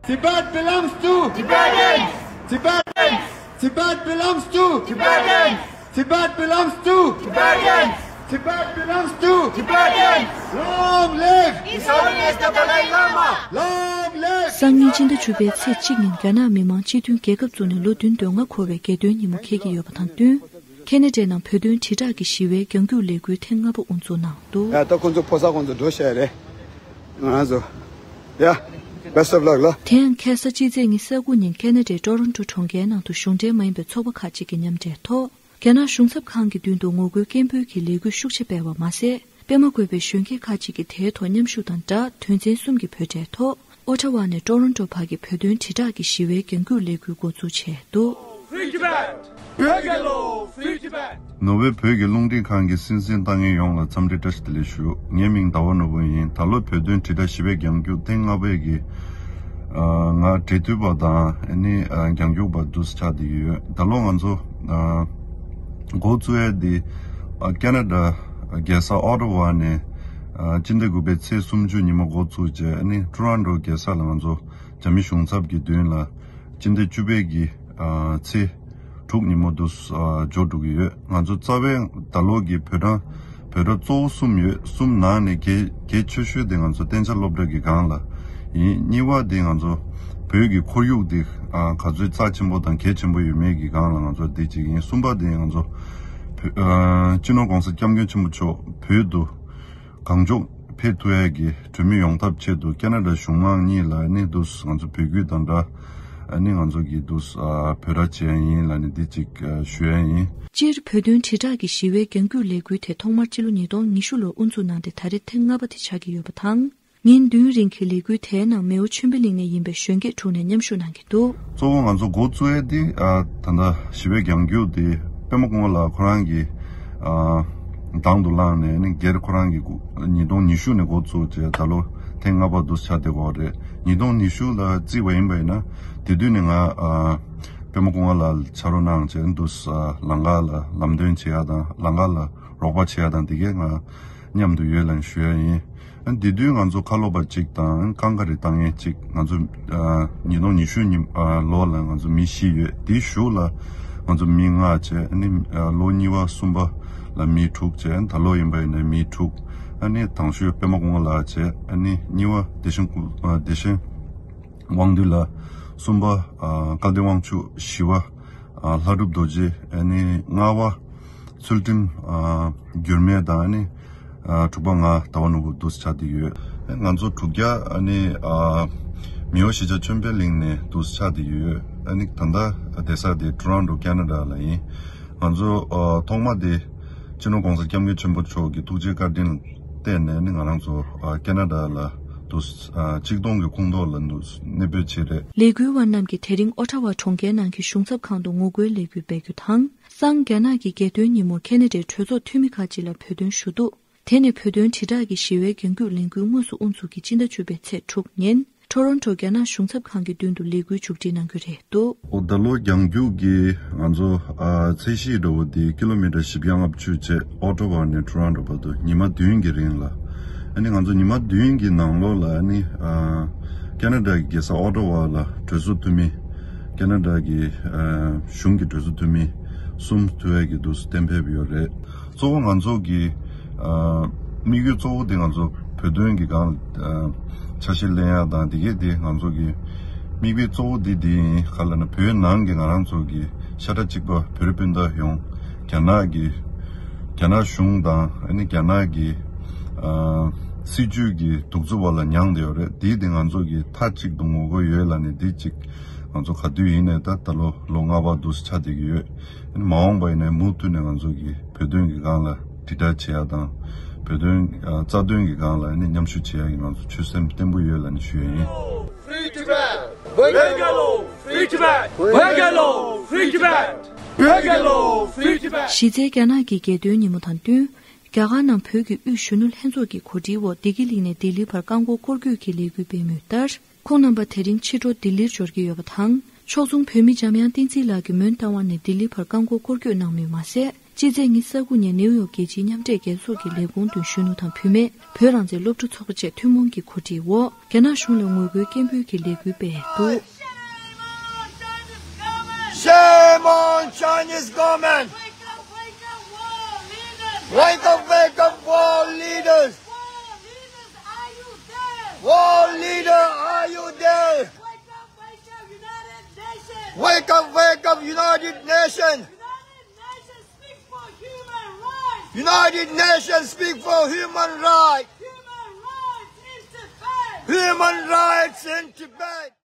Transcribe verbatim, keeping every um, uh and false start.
Tibet belongs to Tibetans. Tibet, Tibet belongs to Tibetans. Tibet belongs to Tibetans. Tibet belongs to Tibetans. Long live His Holiness the Dalai Lama. Long live. སང་ཉིན་སྤྱི་ཟླ་བཅུ་པའི་ཚེས་གཅིག་ཉིན་རྒྱ་ནག་མི་དམངས་སྤྱི་མཐུན་རྒྱལ་ཁབ་བཙུགས་ནས་ལོ་བདུན་དོན་ལྔ་འཁོར་བའི་རྒྱལ་སྟོན་ཉིན་མོ་འཁེལ་གྱི་ཡོད་པ་དང་བསྟུན། ཁེ་ན་ཌའི་ནང་བོད་དོན་དྲིལ་བསྒྲགས་ཀྱི་ཞི་བའི་རྒྱང་རྒྱུག་ལས་འགུལ་ཐེངས་ལྔ་པ་དབུ་འཛུགས་གནང་འདུག་ཡ། ད་ཁོང་ཚོ་ཕོ་གསར་ཁོང་ཚོ་འགྲོ་བཤད་རེད། ང་རང་ཚོ། ཡ། Best of luck ལ། དེ་ཡང་ཁ་སང་སྤྱི་ཚེས་ཉི་ཤུ་རྩ་དགུ་ཉིན་ཁེ་ན་ཌའི་ཀྲོ་རོན་ཀྲོ་གྲོང་ཁྱེར་ནང་དུ་གཞུང་འབྲེལ་མ་ཡིན་པའི་ཚོགས་པ་ཁག་ཅིག་གི་མཉམ་འབྲེལ་ཐོག་རྒྱ་ནག་གཞུང་ཚབ་ཁང་གི་མདུན་དུ་ངོ་རྒོལ་སྐད་འབོད་ཀྱི་ལས་འགུལ་ཤུགས་ཆེ་སྤེལ་བ་མ་ཟད། སྤེལ་མ་དགོས་པའི་གཞོན་སྐྱེས་ཁག་ཅིག་གིས་དེའི་ཐོག་མཉམ་ཞུགས་དང་སྦྲགས་དོན་ཚན་གསུམ་གྱི་བོད་སྒྲའི་ཐོག་ཨོ་ཊ་ཝ་ནས་ཀྲོ་རོན་ཀྲོ་བར་གྱི་བོད་དོན་དྲིལ་བསྒྲགས་ཀྱི་ཞི་བའི་རྒྱང་རྒྱུག་ལས་འགུལ་འགོ་འཛུགས་བྱས་འདུག Free Tibet! Bhoi Gyalo! Free Tibet! ནོར་ཝེ་བོད་ཀྱི་རླུང་འཕྲིན་ཁང་གི་གསན་གཟིགས་ལྟ་མཁན་ཡོངས་ལ་འཚམས་འདྲི་བཀྲ་ཤིས་བདེ་ལེགས་ཞུ། ངའི་མིང་ཟླ་བ་ནོར་བུ་ཡིན། ད་ལོ་བོད་དོན་དྲིལ་བསྒྲགས་ཞི་བའི་རྒྱང་རྒྱུག་ཐེངས་ལྔ་པའི་གི་ང་འབྲེལ་མཐུད་པ་དང་ཨ་ནི་རྒྱང་རྒྱུག་པ་འདུག་ཆགས་བསྡད་ཡོད། ད་ལོ་ང་ཚོ་འགོ་བཙུགས་ཡས་འདི་ཁེ་ན་ཌ་རྒྱལ་ས་ཨོ་ཊ་ཝ་ནས་སྤྱི་ཟླ་དགུ་པའི་ཚེས་སུམ་ཅུ་ཉིན་མོ་འགོ་བཙུགས་རྗེས་ཨ་ནི་ཊོ་རོན་ཊོ་རྒྱལ་ས་ལ་ང་ཚོ་རྒྱ་མི་གཞུང་ཚབ་ཀྱི་མདུན་ལ་སྤྱི་ཟླ་བཅུ་པའི་གི་ཚེས་དྲུག་ཉིན་མོ་དུ་འབྱོར་འགྲོ་གི་ཡོད། ང་ཚོ་རྩ་བའི་ད་ལོ་གི་བོད་གྲངས་བོད་གྲྭ་གཙོ་བོ་གསུམ་ཡོད། གསུམ་ནང་ནས་གལ་གལ་ཆེ་ཤོས་དེ་ང་ཚོ་གཏན་འཇགས་སློབ་གྲྭ་གི་སྒང་ལ་ཡིན། གཉིས་པ་དེ་ང་ཚོ་བོད་ཀྱི་ཁོར་ཡུག་དེ་ག་ཚོད་རྩ་ཆེན་པོ་དང་གལ་ཆེན་པོ་ཡོད་མེད་ཀྱི་སྒང་ལ་ང་ཚོ་དེ་གཅིག་ཡིན། གསུམ་པ་དེ་ང་ཚོ་བོད་སྤྱི་ནོར་༸གོང་ས་༸སྐྱབས་མགོན་ཆེན་པོ་མཆོག་བོད་དུ་གང་མགྱོགས་ཕེབས་ཐུབ་ཡས་ཀྱི་གྲོས་མོལ་ཡོང་ཐབས་ཆེད་དུ་ཁེ་ན་ཌ་གཞུང་མང་གཉིས་ལ་ནི་དུ་ང་ཚོ་བོད་བརྒྱུད་དང་འདྲ་ནི་ང་ཚོ་གི་དུ་བོད་ར་བྱས་ཡིན་ལ་ནི་འདི་གཅིག་ཞུ་ཡས་ཡིན། སྤྱིར་བོད་དོན་དྲིལ་བསྒྲགས་ཀྱི་ཞི་བའི་རྒྱང་རྒྱུག་ལས་འགུལ་དེ་ཐོག་མར་སྤྱི་ལོ་ཉིས་སྟོང་ཉི་ཤུ་ལོར་དབུ་འཛུགས་གནང་སྟེ་ད་རེས་ཐེངས་ལྔ་པ་དེ་ཆགས་ཀྱི་ཡོད་པ་དང་། ཉིན་བདུན་རིང་གི་ལས་འགུལ་དེའི་ནང་མེའོ་ཆོས་འཕེལ་གླིང་ནས་ཡིན་པའི་གཞོན་སྐྱེས་དྲུག་ནས་མཉམ་ཞུགས་གནང་གི་འདུག་གཙོ་བོ་ང་ཚོ་འགོ་བཙུགས་ཡས་དེ་ད་ལྟ་ཞི་བའི་རྒྱང་རྒྱུག་དེ་པད་མ་ཀུན་དགའ་ལགས་ཁོ་རང་གི་དང་དུ་བླངས་ནས་ནི་སྒེར་ཁོ་རང་གི་ཉིས་སྟོང་ཉི་ཤུ་ནས་འགོ་བཙུགས་བྱས་ད་ལོ་ཐེངས་ལྔ་པ་དུ་ཆགས་བསྡད་ཡོད་རེད། ཉིས་སྟོང་ཉི་ཤུ་ལ་བརྩིས་པ་ཡིན་པ་ཡིན་ན་དེ་དུས་ནས་ང་པད་མ་ཀུན་དགའ་ལགས་ཕྱག་རོགས་གནང་བྱས་དུ་ལམ་ཁ་ལ་ལམ་སྟོན་བྱེད་ཡ་དང་ལམ་ཁ་ལ་རོགས་པ་བྱེད་ཡ་དང་དེ་གས་ང་མཉམ་དུ་ཡོད་ལ་ཞུ་ཡ་ཡིན། དེ་དུས་ང་ཚོ་ཁ་ལོ་པ་གཅིག་དང་རྐང་ཁ་རི་བཏང་མཁན་གཅིག་ང་ཚོ་ཉིས་སྟོང་ཉི་ཤུ་ཉིན་ལོ་ལ་ང་ཚོ་མི་བཞི་ཡོད། དེའི་གཞུག་ལ་ང་ཚོ་མི་ལྔ་བྱས་ཨ་ནི་ལོ་གཉིས་པ་གསུམ་པ་ལ་མི་དྲུག་བྱས་ད་ལོ་ཡིན་པ་ཡིན་ན་མི་དྲུག་ཨ་ནི་དང་ཤོས་པད་མ་ཀུན་དགའ་ལགས་བྱས་ཨ་ནི་གཉིས་པ་བདེ་ཆེན་བདེ་ཆེན་དབང་འདུས་ལགས། གསུམ་པ་ཨ་སྐལ་ལྡན་དབང་ཕྱུག་བཞི་པ་ཨ་ལྷ་སྒྲུབ་རྡོ་རྗེ་ཨ་ནི་ལྔ་པ་ཚུལ་ཁྲིམས་ཨ་འགྱུར་མེད་དང་ཨ་ནི་ཨ་དྲུག་པ་ང་ཟླ་བ་ནོར་བུ་འདུག་སེ་ཆགས་བསྡད་ཡོད། ང་ཚོ་དྲུག་བརྒྱ་ཨ་ནི་ཨ་མེའོ་གཞིས་ཆགས་ཆོས་འཕེལ་གླིང་ནས་འདུག་སེ་ཆགས་བསྡད་ཡོད། ཨ་ནི་ད་ལྟ་བསྡད་ས་དེ་ཊོ་རོན་ཊོ་ཁེ་ན་ཌ་ལ་ཡིན། ང་ཚོ་ཨ་ཐོག་མ་དེ་སྤྱི་ནོར་༸གོང་ས་༸སྐྱབས་མགོན་ཆེན་པོ་མཆོག་གི་ཐུགས་རྗེ་བཀའ་དྲིན་བརྟེན་ནས་ནི་ང་རང་ཚོ་ཨ་ཁེ་ན་ཌ་ལ་དུ་ཨ་གཅིག་སྟོང་གི་ཁོངས་གཏོགས་ལ་དུ་གནས་སྤོས་བྱས་རེད། ལས་འགུལ་བ་རྣམས་ཀྱིས་དེ་རིང་ཨོ་ཊ་ཝ་གྲོང་ཁྱེར་ནང་གི་གཞུང་ཚབ་ཁང་དུ་ངོ་རྒོལ་ལས་འགུལ་སྤེལ་རྒྱུ་དང་། སང་རྒྱ་ནག་གི་རྒྱལ་སྟོན་ཉིན་མོར་ཁེ་ན་ཌའི་གྲོས་ཚོགས་འཐུས་མི་ཁག་ཅིག་ལ་བོད་དོན་ཞུ་གཏུག་དེ་ནས་བོད་དོན་དྲིལ་བསྒྲགས་ཀྱི་ཞི་བའི་རྒྱང་རྒྱུག་ལས་འགུལ་དངོས་སུ་དབུ་འཛུགས་ཀྱིས་སྤྱི་ཟླ་བཅུ་པའི་ཚེས་དྲུག་ཉིན། ཊོ་རོན་ཊོ་རྒྱ་ནག་གཞུང་ཚབ་ཁང་གི་མདུན་དུ་ལས་འགུལ་མཇུག་སྒྲིལ་གནང་རྒྱུ་རེད་འདུག་འོ་ད་ལོ་རྒྱང་རྒྱུག་གི་ང་ཚོ་ཨ་ཚད་གཞི་འདྲ་བོ་དེ་ཀི་ལོ་མི་ཊར་བཞི་བརྒྱ་ལྔ་བཅུ་བྱས་ཨོ་ཊ་ཝ་ནས་ཊོ་རོན་ཊོ་བར་དུ་ཉི་མ་བདུན་གྱི་རིང་ལ། ཨ་ནི་ང་ཚོ་ཉི་མ་བདུན་གྱི་ནང་ལོགས་ལ་ཨ་ནི་ཨ་ཁེ་ན་ཌ་གི་རྒྱལ་ས་ཨོ་ཊ་ཝ་ལ་གྲོས་ཚོགས་འཐུས་མི་ཁེ་ན་ཌ་གི་ཨ་གཞུང་གི་གྲོས་ཚོགས་འཐུས་མི་གསུམ་ཐུག་ཡས་ཀྱི་འདུག་སེ་གཏན་ཕེབས་ཡོད་རེད། གཙོ་བོ་ང་ཚོ་གི་ཨ་དམིགས་ཡུལ་གཙོ་བོ་དེ་ང་ཚོ་བོད་དོན་གྱི་སྒང་ལ་ཨ་ཆ་ཤས་ལེན་ཡག་དང་དེ་གས་དེ་ང་ཚོ་གི་དམིགས་ཡུལ་གཙོ་བོ་དེ་དེ་ཡིན། ག་ལ་ན་བོད་ནང་གི་ང་རང་ཚོ་གི་ཤ་ཁྲག་གཅིག་པ་བོད་རིགས་སྤུན་ཟླ་ཡོངས་རྒྱ་ནག་གི་རྒྱ་ནག་གཞུང་དང་ཨ་ནི་རྒྱ་ནག་གི་ཨ་སྲིད་ཇུས་ཀྱི་གདུག་རྩུབ་པ་ལ་མྱངས་བསྡད་ཡོད་རེད། དེ་དེ་ང་ཚོ་གི་མཐའ་གཅིག་ཏུ་ངོ་རྒོལ་ཡོད་ལ་ནི་དེ་གཅིག་ང་ཚོ་ག་དུས་ཡིན་ནའི་ད་ད་ལོ་ལོ་ལྔ་པ་འདུག་སེ་ཆགས་བསྡད་ཀྱི་ཡོད། མ་འོངས་པ་ཡིན་ནའི་མུ་མཐུད་ནས་ང་ཚོ་གི་བོད་དོན་གྱི་སྒང་ལ་དྲིལ་བསྒྲགས་བྱེད་ཡ་དང་། བོད་དོན་ཨ་རྩ་དོན་གྱི་སྒང་ལ་ནི་མཉམ་ཞུགས་བྱེད་ཡ་གི་ང་ཚོ་ཆོད་སེམས་བརྟན་པོ་ཡོད་ལ་ནི་ཞུ་ཡ་ཡིན། Free Tibet! Bhoi Gyalo! Free Tibet! Bhoi Gyalo! Free Tibet! Bhoi Gyalo! Free Tibet! གཞི་རྩའི་རྒྱ་ནག་གི་རྒྱལ་སྟོན་ཉིན་མོ་དང་བསྟུན། རྒྱ་གར་ནང་བོད་ཀྱི་དབུས་གཞོན་ནུ་ལྷན་ཚོགས་ཀྱི་གོ་སྒྲིག་འོག་བདེ་སྐྱིད་གླིང་ནས་ལྡི་ལི་བར་རྐང་འཁོར་སྐོར་སྐྱོད་ཀྱི་ལས་འགུལ་སྤེལ་མུས་ལྟར། ཁོང་རྣམ་པ་དེ་རིང་ཕྱི་དྲོ་ལྡི་ལིར་འབྱོར་གྱི་ཡོད་པ་དང་། ཕྱོགས་མཚུངས་བོད་མི་འཇམ་དབྱངས་བསྟན་འཛིན་ལགས་ཀྱིས་མོན་རྟ་དབང་ནས་ལྡི་ལི་བར་རྐང་འཁོར་སྐོར་སྐྱོད་གནང་མུས་མ་ཟད། སྤྱི་ཚེས་ཉི་ཤུ་རྩ་དགུ་ཉིན་ནིའུ་ཡོག་རྒྱལ་སྤྱིའི་མཉམ་འབྲེལ་རྒྱལ་ཚོགས་ཀྱི་ལས་ཁུངས་མདུན་གཞོན་ནུ་དང་བུད་མེད་བོད་རང་བཙན་སློབ་ཕྲུག་ཚོགས་པ་བཅས་ཐུན་མོང་གི་གོ་སྒྲིག་འོག་རྒྱ་ནག་གཞུང་ལ་ངོ་རྒོལ་སྐད་འབོད་ཀྱི་ལས་འགུལ་སྤེལ་འདུག Shame on Chinese government! Wake up, wake up, world leaders! Wake up, wake up, world leaders! World leaders, are you there? World leader, are you there? Wake up, wake up, United Nations! Wake up, wake up, United Nations! United Nations, speak for human rights! United Nations, speak for human rights! Human rights in Tibet! Human rights in Tibet!